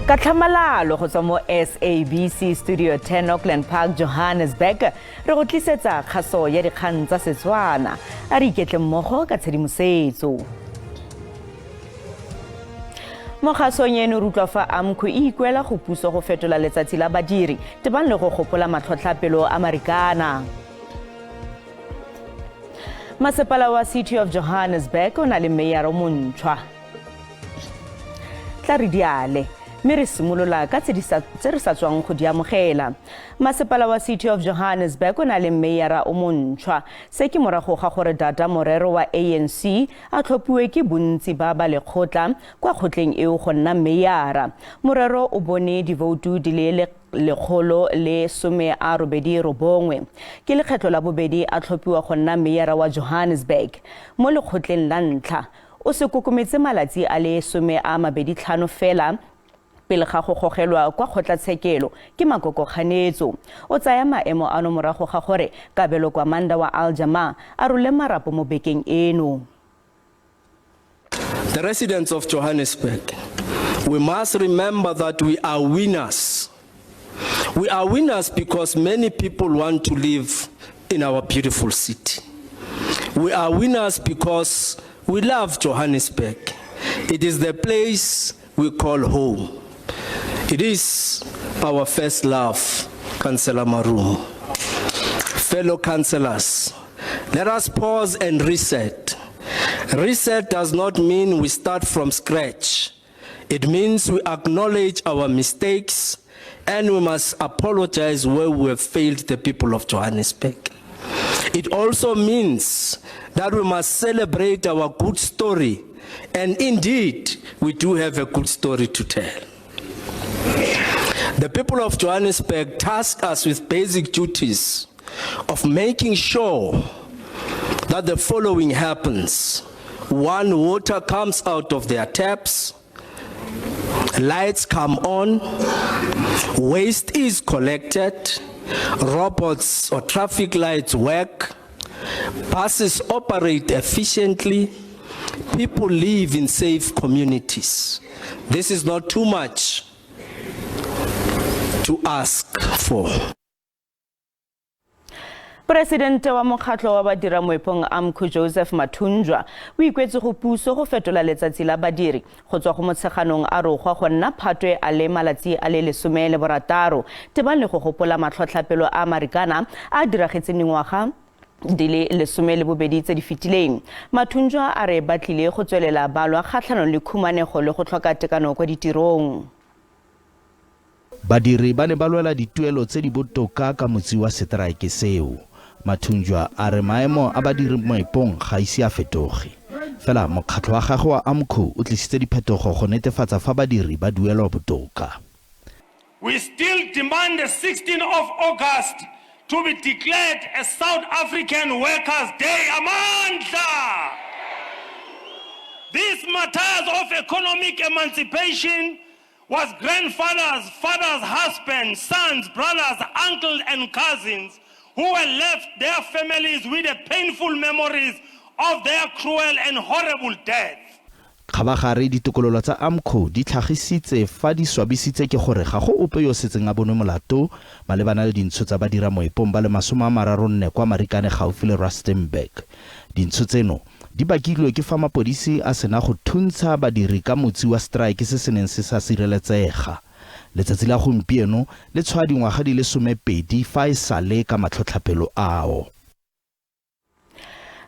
Ka tlhamalalo go tswa mo SABC Studio 10, Auckland Park, Johannesburg, re go tlisetsa kgaso ya dikgang tsa Setswana. A re iketle mmogo ka tshedimosetso. Mo kgasong eno re utlwa fa AMCU e ikuela go puso go fetola letsatsi la badiri tebang le go gopola matlhotlhapelo a Marikana. Masepala wa City of Johannesburg o na le meyara o montšhwa. Tla re diale mme re simolola ka tse re sa tswang go di amogela. Masepala wa City of Johannesburg o na le meyara o montšhwa. Se ke morago ga gore Dada Morero wa ANC a tlhophiwe ke bontsi ba ba lekgotla kwa kgotleng eo go nna meyara. Morero o bone divoutu di le 189. Ke lekgetlo la bobedi a tlhophiwa go nna meyara wa Johannesburg. Mo lekgotleng la ntlha, o se kokometse malatsi a le 25 fela pele ga go gogelwa kwa kgotlatshekelo ke makokokganetso. O tsaya maemo ano morago ga gore Kabelo Gwamanda wa Al Jama a role marapo mo bekeng eno. The residents of Johannesburg, we must remember that we are winners. We are winners because many people want to live in our beautiful city. We are winners because we love Johannesburg. It is the place we call home. It is our first love, Councillor Marumo. Fellow councillors, let us pause and reset. Reset does not mean we start from scratch. It means we acknowledge our mistakes and we must apologize where we have failed the people of Johannesburg. It also means that we must celebrate our good story, and indeed, we do have a good story to tell. The people of Johannesburg task us with basic duties of making sure that the following happens. One, water comes out of their taps, lights come on, waste is collected, robots or traffic lights work, buses operate efficiently, people live in safe communities. This is not too much to ask for. Poresidente wa mokgatlho wa badira moepong AMCU Joseph Mathunjwa o ikuetse go puso go fetola letsatsi la badiri go tswa go Motsheganong a rogwa go nna Phatwe a le malatsi a le 16 tebang le go gopola matlhotlhapelo a Marikana a a diragetseng dingwaga di le 12 tse di fetileng. Mathunjwa a re ba tlile go tswelela ba lwa kgatlhanong le khumanego le go tlhoka tekano kwa ditirong. Badiri ba ne ba lwela dituelo tse di botoka ka motsi wa seteraeke seo. Mathunjwa a re maemo a badiri moepong ga ise a fetoge. Fela mokgatlho wa gagwe wa AMCU o tlisitse diphetogo go netefatsa fa badiri ba duelwa botoka. We still demand the 16th of August to be declared a South African Workers' Day. Amandla! These matters of economic emancipation was grandfathers, fathers, husbands, sons, brothers, uncles, and cousins who were left their families with the painful memories of their cruel and horrible death. Kgabagare ditokololo tsa AMCU di tlhagisitse fa di swabisitse ke gore ga go ope yo setseng a bonwe molato malebana le dintsho tsa badira moepong ba le 34 kwa Marikana gaufi le Rustenburg. Dintsho tseno di bakilwe ke fa mapodisi a sena go thuntsha badiri ka motsi wa strike se se neng se sa sireletsega. Letsatsi la gompieno le tshwaya dingwaga di le 12 fa e sale ka matlhotlhapelo ao.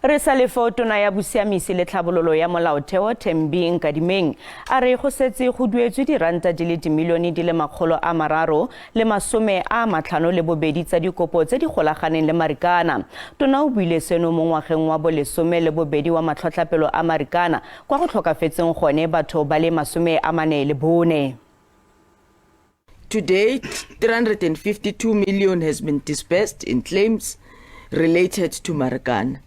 Re sa le foo, tona ya bosiamisi le tlhabololo ya molaotheo Thembi Nkadimeng a re go setse go duetswe diranta di le dimilione di le 352 tsa dikopo tse di golaganeng le Marikana. Tona o buile seno mo ngwageng wa bo 12 wa matlhotlhapelo a Marikana kwa go tlhokafetseng gone batho ba le 44. To date, 352 million has been disbursed in claims related to Marikana.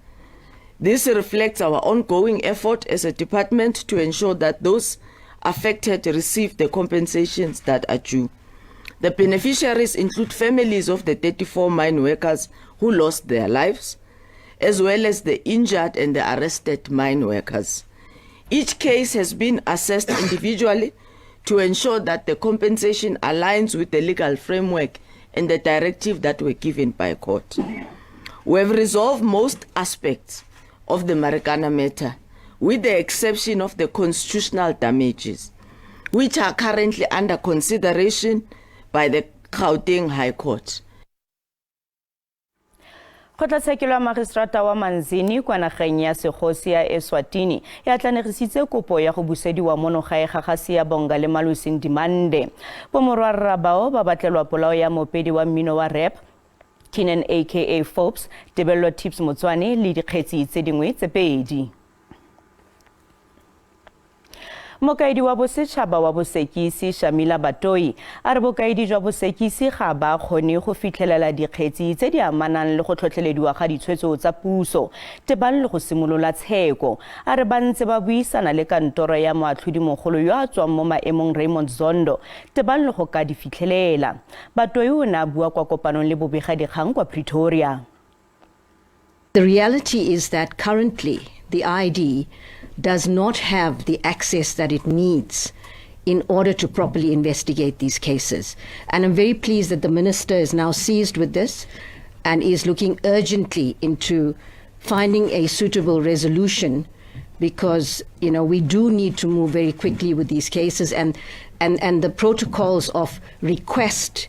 This reflects our ongoing effort as a department to ensure that those affected receive the compensations that are due. The beneficiaries include families of the 34 mine workers who lost their lives, as well as the injured and the arrested mine workers. Each case has been assessed individually to ensure that the compensation aligns with the legal framework and the directive that were given by court. We have resolved most aspects of the Marikana matter, with the exception of the constitutional damages, which are currently under consideration by the Gauteng High Court. Kgotlatshekelo ya magistrata wa Manzini kwa nageng ya segosi ya Eswatini e atlanegisitse kopo ya go busediwa mono gae ga ga Siyabonga le Malusi Ndimande. Bomorwarra bao ba batlelwa polao ya mopedi wa mmino wa rap Kiernan aka Forbes, Tebello Tips Motswane le dikgetsi tse dingwe tse pedi. Mokaedi wa bosetšhaba wa bosekisi Shamila Batohi a re bokaedi jwa bosekisi ga ba kgone go fitlhelela dikgetsi tse di amanang le go tlhotlhelediwa ga ditshwetso tsa puso tebang le go simolola tsheko. A re ba ntse ba buisana le kantoro ya moatlhodimogolo yo a tswang mo maemong Raymond Zondo tebang le go ka di fitlhelela. Batohi o ne a bua kwa kopanong le bobegadikgang kwa Pretoria. The reality is that currently the ID does not have the access that it needs in order to properly investigate these cases. And I'm very pleased that the minister is now seized with this and is looking urgently into finding a suitable resolution, because we do need to move very quickly with these cases, and the protocols of request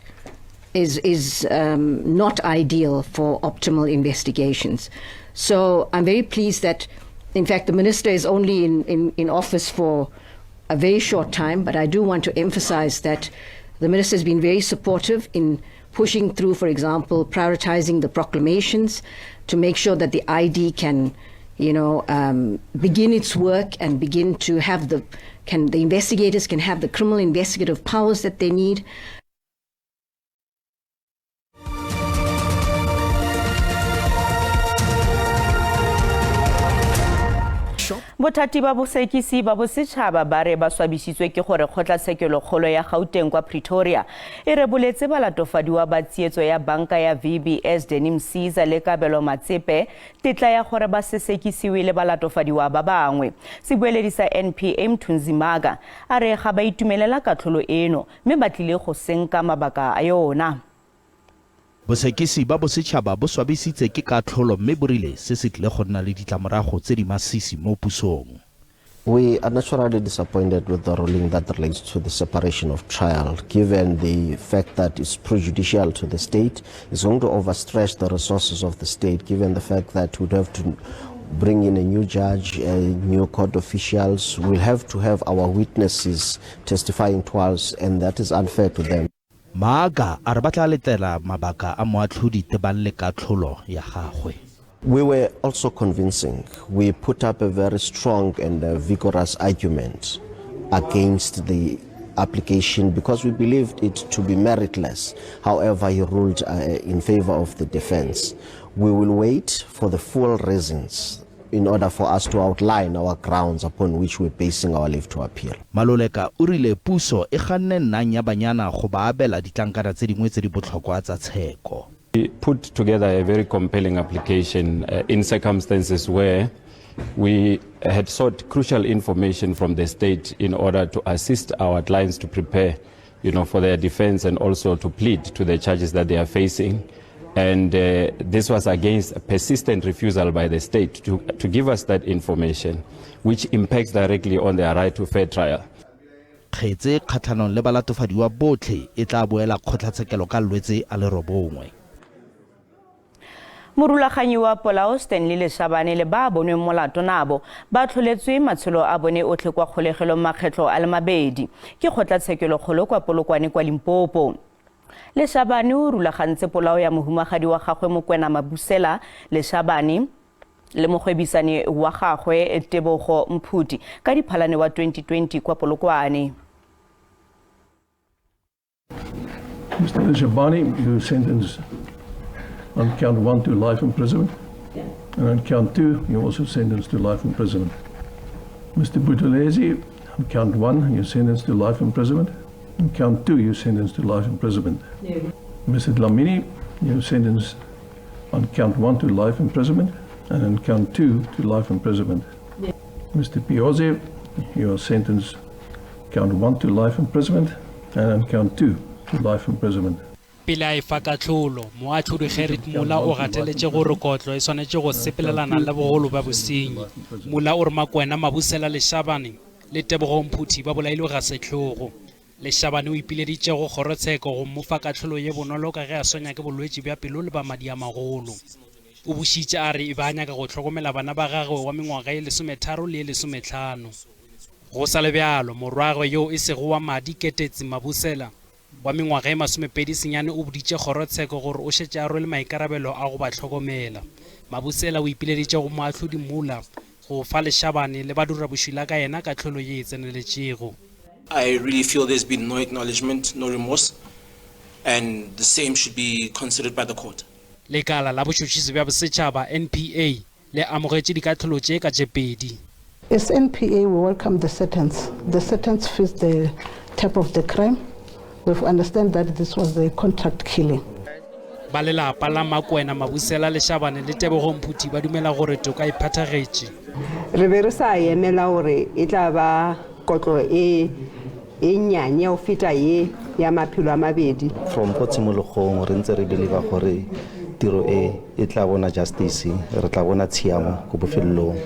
is not ideal for optimal investigations. So I'm very pleased that, in fact, the minister is only in office for a very short time, but I do want to emphasize that the minister has been very supportive in pushing through, for example, prioritizing the proclamations to make sure that the ID can begin its work and begin to have the, can, the investigators can have the criminal investigative powers that they need. Bothati ba bosekisi ba bosetšhaba ba re ba swabisitswe ke gore kgotlatshekelokgolo ya Gauteng kwa Pretoria e reboletse balatofadiwa ba tsietso ya banka ya VBS Danny Msiza le Kabelo Matsepe tetla ya gore ba se sekisiwe le balatofadiwa ba bangwe. Sebueledi sa NPA Mthunzi Mhaga a re ga ba itumelela katlholo eno mme ba tlile go senka mabaka a yona. Bosekisi ba bosetšhaba bo swabisitse ke katlholo mme bo rile se se tlile go nna le ditlamorago tse di masisi mo pusong. We are naturally disappointed with the ruling that relates to the separation of trial, given the fact that it's prejudicial to the state. It's going to overstretch the resources of the state, given the fact that we'd have to bring in a new judge, new court officials. We'll have to have our witnesses testifying to us, and that is unfair to them. Mhaga a re ba tla letela mabaka a moatlhodi tebang le katlholo ya gagwe. We were also convincing. We put up a very strong and vigorous argument against the application because we believed it to be meritless. However, he ruled in favor of the defense. We will wait for the full reasons in order for us to outline our grounds upon which we're basing our leave to appeal. Maluleka o rile puso e ganne nnang ya banyana go ba abela ditlankana tse dingwe tse di botlhokwa tsa tsheko. We put together a very compelling application in circumstances where we had sought crucial information from the state in order to assist our clients to prepare for their defense and also to plead to the charges that they are facing. And this was against a persistent refusal by the state to give us that information, which impacts directly on their right to fair trial. Kgetse kgatlhanong le balatofadiwa botlhe e tla boela kgotlatshekelo ka Lwetse a le 9. Morulaganyi wa polao Stanley Leshabane le ba bonweng molato nabo ba tlholetswe matshelo a bone otlhe kwa kgolegelong makgetlho a le mabedi ke kgotlatshekelokgolo kwa Polokwane kwa Limpopo. Leshabane o rulagantse polao ya mohumagadi wa gagwe Mokwena Mabusela Leshabane le mogwebisane wa gagwe Tebogo Mphuti ka Diphalane wa 2020 kwa Polokwane. Mr. Leshabane, you sentenced on count 1 to life imprisonment. And on count 2, you're also sentenced to life imprisonment. Mr. Buthelezi, on count 1, you're sentenced to life imprisonment. On count 2, you're sentenced to life imprisonment. Mr. Dlamini, you're sentenced on count 1 to life imprisonment and on count 2 to life imprisonment. Mr. Pioze, you are sentenced Count 1 to life imprisonment and on count 2 to life imprisonment. Pele a efa kahlolo, Moahlodi Gerrit Muller o gateletše gore kotlo e swanetše go sepelelana le bogolo bja bosenyi. Muller o re Makwena, Mabusela Leshabane le Tebogo Mphuthi ba bolailwe gasehlogo. Leshabane o ipileditše go kgorotsheko go mo fa kahlolo ye bonolo ka ge a swenya ke bolwetši bja pelo le ba madi a magolo. O bušitše a re e be a nyaka go hlokomela bana ba gagwe wa mengwaga ye lesometharo le ye lesometlhano. Go sa le bjalo, morwagwe yo e sego wa madi Ketetsi Mabusela wa mengwaga ye masomepedi senyane o boditše kgorotsheko gore o šetše a rwele maikarabelo a go ba hlokomela. Mabusela o ipileditše go moahlodi Muller go fa Leshabane le badirabošula ka yena kahlolo ye e tseneletšego. I really feel there's been no acknowledgement, no remorse and the same should be considered by the court. Lekala la Botšhotšhisi bja Bosetšhaba, NPA, le amogetše dikahlolo tše ka tše pedi. As NPA we welcome the sentence. The sentence fits the type of the crime. We've understand that this was a contract killing. Ba lelapa la Makwena, Mabusela, Leshabane le Tebogo Mphuthi ba dumela gore toka e phethagetše. Re be re sa emela gore e tla ba kotlo e e nnyane ya go feta ye ya maphelo a mabedi. From ko tshimologong re ntse re believe gore tiro e e tla bona justice, re tla bona tshiamo ko bofelelong.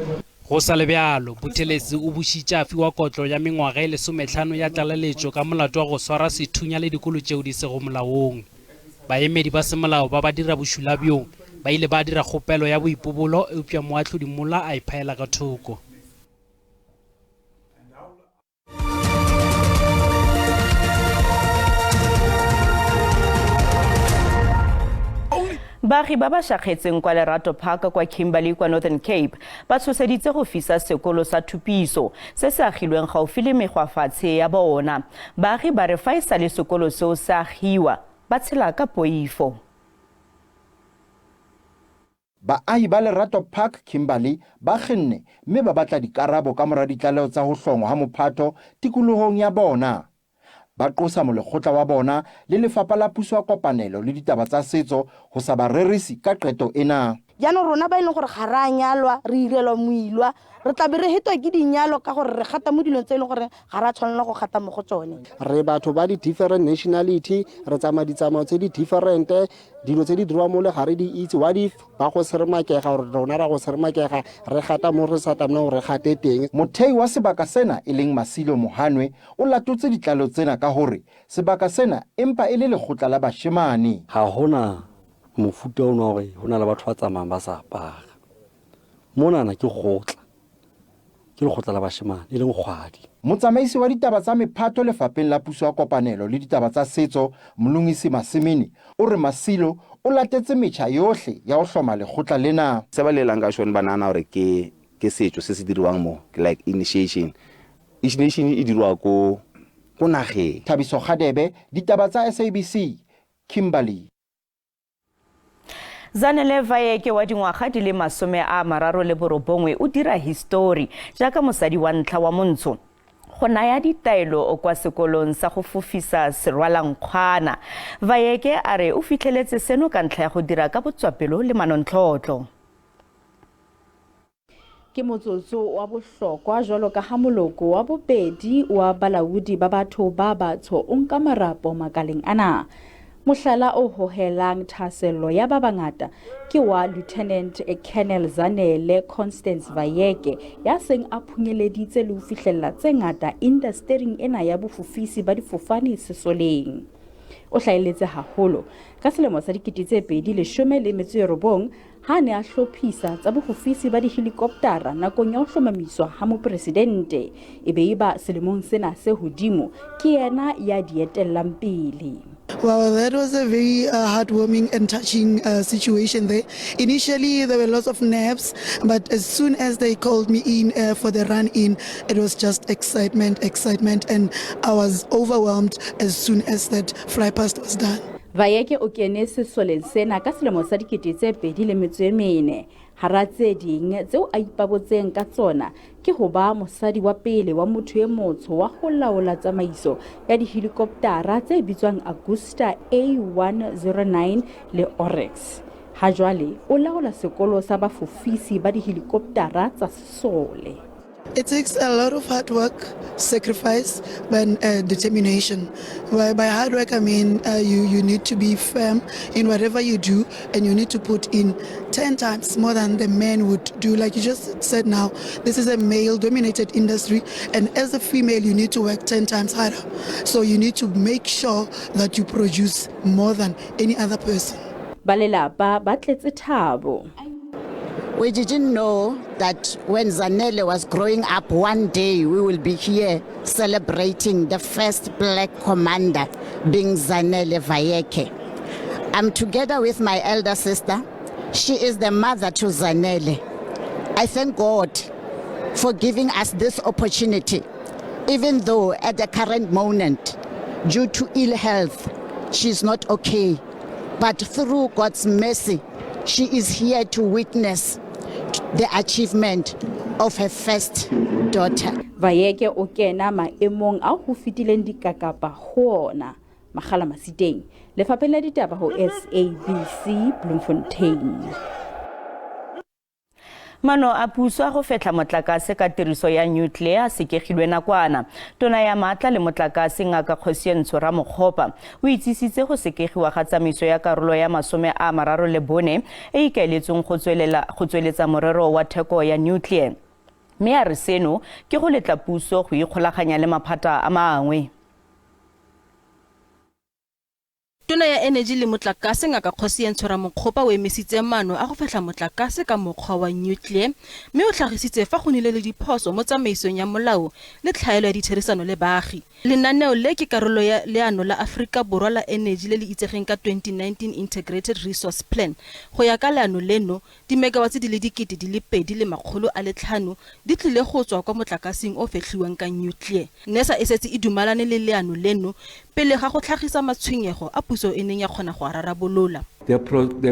Go sa le bjalo, Buthelezi o bušitše a fiwa kotlo ya mengwaga e lesomehlano ya tlaleletšo ka molato wa go swara sethunya le dikolo tšeo di sego molaong. Baemedi ba semolao ba badirabošula bjo ba ile ba dira kgopelo ya boipobolo eupša moahlodi Muller a e phaela ka thoko. Baagi ba ba šakgetseng kwa Lerato Park kwa Kimberley kwa Northern Cape ba tshoseditse go fisa sekolo sa thupiso se se agilweng gaufi le megwafatshe ya bona. Baagi ba re fa e sale sekolo seo se agiwa ba tshela ka poifo. Baahi ba Lerato Park, Kimberley ba kgenne mme ba batla dikarabo kamora ditlaleho tsa ho hlongwa ha mophato tikolohong ya bona. Ba qosa molekgotla wa bona le Lefapha la Puso ya Kopanelo le Ditaba tsa Setso ho sa ba rerisi ka qeto ena. Jaanong rona ba e leng gore ga re a nyalwa, re irelwa moilwa, re tla be re hetwa ke dinyalo ka gore re gata mo dilong tse e leng gore ga re a tshwanela go gata mo go tsone. Re batho ba di-different nationality, re tsamaya ditsamao tse di different, dilo tse di dirwang mole ga re di itse. What if ba go seremakega gore rona ra go seremakega, re gata mo re sa tlamehang gore re gate teng. Mothei wa sebaka sena e leng Masilo Mohanwe o latotse ditlaleho tsena ka hore sebaka sena empa e le lekgotla la bashemane. Ga gona mofuta ono wa gore go na le batho ba tsamayang ba sa apara. Monana ke kgotla, ke lekgotla la bashemane e leng kgwadi. Motsamaisi wa ditaba tsa mephato Lefapheng la Puso ya Kopanelo le Ditaba tsa Setso, Mlungisi Masimini, o re Masilo o latetse metjha yohle ya ho hloma lekgotla lena. Se ba llelang ka xone ba nahana gore ke ke setšo se se diriwang mo ke like initiation. Initiation e dirwa ko ko nageng. Thabiso Kgadebe, Ditaba tsa SABC, Kimberley. Zanele Vayeke wa dingwaga di le 39 o dira histori jaaka mosadi wa ntlha wa montsho go naya ditaelo kwa sekolong sa go fofisa serwalankgwana. Vayeke a re o fitlheletse seno ka ntlha ya go dira ka botswapelo le manontlhotlho. Ke motsotso wa bohlokwa jwalo ka ha moloko wa bobedi wa balaodi ba batho ba batsho o nka marapo makaleng ana. Mohlala o hohelang thahasello ya ba bangata ke wa Lieutenant Colonel Zanele Constance Bayeke ya seng a phunyeleditse le ho fihlella tse ngata indastering ena ya bofofisi ba difofane sesoleng. O hlahelletse haholo ka selemo sa 2019 ha a ne a hlophisa tsa bofofisi ba dihelikoptara nakong ya ho hlomamiswa ha mopresidente, e be e ba selemong sena se hodimo ke yena ya di etellang pele. Well, that was a very heartwarming and touching situation there. Initially, there were lots of nerves, but as soon as they called me in for the run-in, it was just excitement, excitement, and I was overwhelmed as soon as that fly past was done. Bayeke o kene sesoleng sena ka selemo sa 2004. Hara tse ding tseo a ipabotseng ka tsona ke ho ba mosadi wa pele wa motho e motsho wa ho laola tsamaiso ya dihelikoptara tse bitswang Agusta A109 le Oryx. Ha jwale o laola sekolo sa bafofisi ba dihelikoptara tsa sesole. It takes a lot of hard work, sacrifice, and determination. By hard work, I mean you need to be firm in whatever you do, and you need to put in 10 times more than the men would do. Like you just said now, this is a male-dominated industry, and as a female, you need to work 10 times harder. So you need to make sure that you produce more than any other person. Ba lelapa ba tletse thabo. We didn't know that when Zanele was growing up, one day we will be here celebrating the first black commander being Zanele Bayeke. I'm together with my elder sister. She is the mother to Zanele. I thank God for giving us this opportunity, even though at the current moment, due to ill health, she's not okay. But through God's mercy, she is here to witness the achievement of her first daughter. Bayeke o kena maemong a ho fetileng dikakapa ho ona. Makgala Masiteng, Lefapheng la Ditaba ho SABC Bloemfontein. Maano a puso a go fetlha motlakase ka tiriso ya nuclear a sekegilwe nakwana. Tona ya maatla le motlakase Ngaka Kgosientsho Ramokgopa o itsisitse go sekegiwa ga tsamaiso ya karolo ya 34 e ikaeletsweng go tsweletsa morero wa theko ya nuclear. Mme a re seno ke go letla puso go ikgolaganya le maphata a mangwe. Tona ya Energy le Motlakase Ngaka Kgosientsho Ramokgopa o emisitse maano a go fetlha motlakase ka mokgwa wa nuclear, mme o tlhagisitse fa go nnile le diphoso mo tsamaisong ya molao le tlhaelo ya ditherisano le baagi. Lenaneo le ke karolo ya leano la Aforika Borwa la Energy le le itsegeng ka 2019 Integrated Resource Plan. Go ya ka leano leno, dimegawatse di le 2500 di tlile go tswa kwa motlakaseng o fetlhiwang ka nuclear. NERSA e setse e dumalane le leano leno pele ga go tlhagisa matshwenyego a puso e neng ya kgona go a rarabolola. The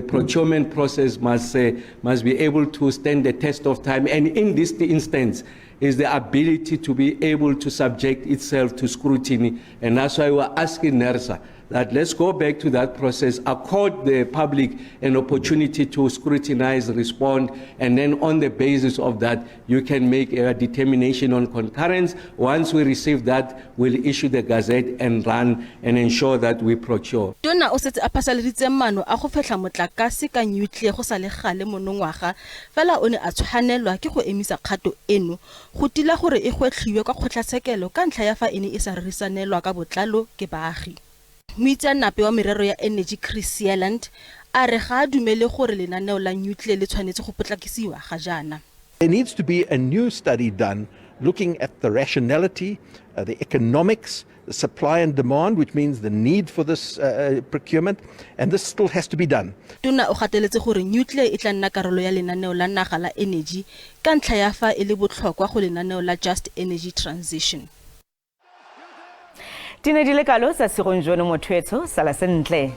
procurement process must be able to stand the test of time, and in this instance is the ability to be able to subject itself to scrutiny. And that's why we're asking NERSA that let's go back to that process, accord the public an opportunity to scrutinize, respond, and then on the basis of that, you can make a determination on concurrence. Once we receive that, we'll issue the gazette and run and ensure that we procure. Tona o setse a phasaladitse maano a go fetlha motlakase ka nuclear go sa le gale monongwaga, fela o ne a tshwanelwa ke go emisa kgato eno go tila gore e gwetlhiwe kwa kgotlatshekelo ka ntlha ya fa e ne e sa rerisanelwa ka botlalo ke baagi. Moitseanape wa merero ya energy Chris Sealand a re ga a dumele gore lenaneo la nuclear le tshwanetse go potlakisiwa ga jaana. There needs to be a new study done looking at the rationality, the economics, the supply and demand, which means the need for this procurement, and this still has to be done. Tona o gateletse gore nuclear e tla nna karolo ya lenaneo la naga la energy ka ntlha ya fa e le botlhokwa go lenaneo la Just Energy Transition. Di ne di le kalo tsa segong jono, motho etsho, sala sentle.